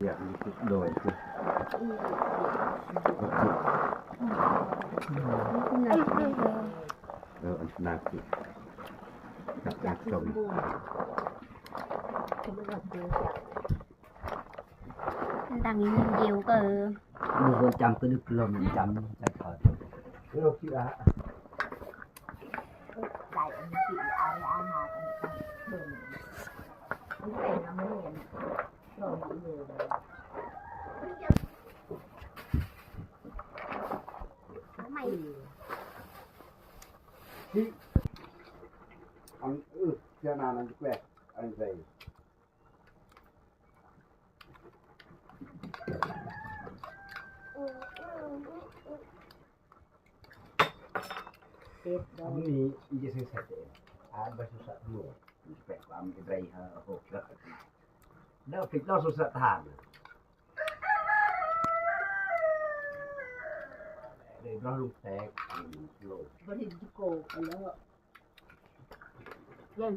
ຢາກມີຈຸດໂດຍ ເອີ ອັນໜ້າກິນ ກັບໜ້າສົ້ມ ດັງດຽວກໍ ມີຄົນຈຳປຶກລົມຈຳໃຈເຂົາ ໂລຄິດວ່າ ໄດ້ອັນນີ້ ເອົາອາຫານ ອັນ ເອີ ເສຍໜ້ານັ້ນແປກ ອັນໃດ ເປັດດອງ Ini ija sing sate. Ada susah dua. Sampai kami kedai ha, oh, dah. Dah fitnah susah tahan. Dari dah lu tek, lu. ບໍ່ໄດ້ໂກງກັນແລ້ວ ເຢັນ.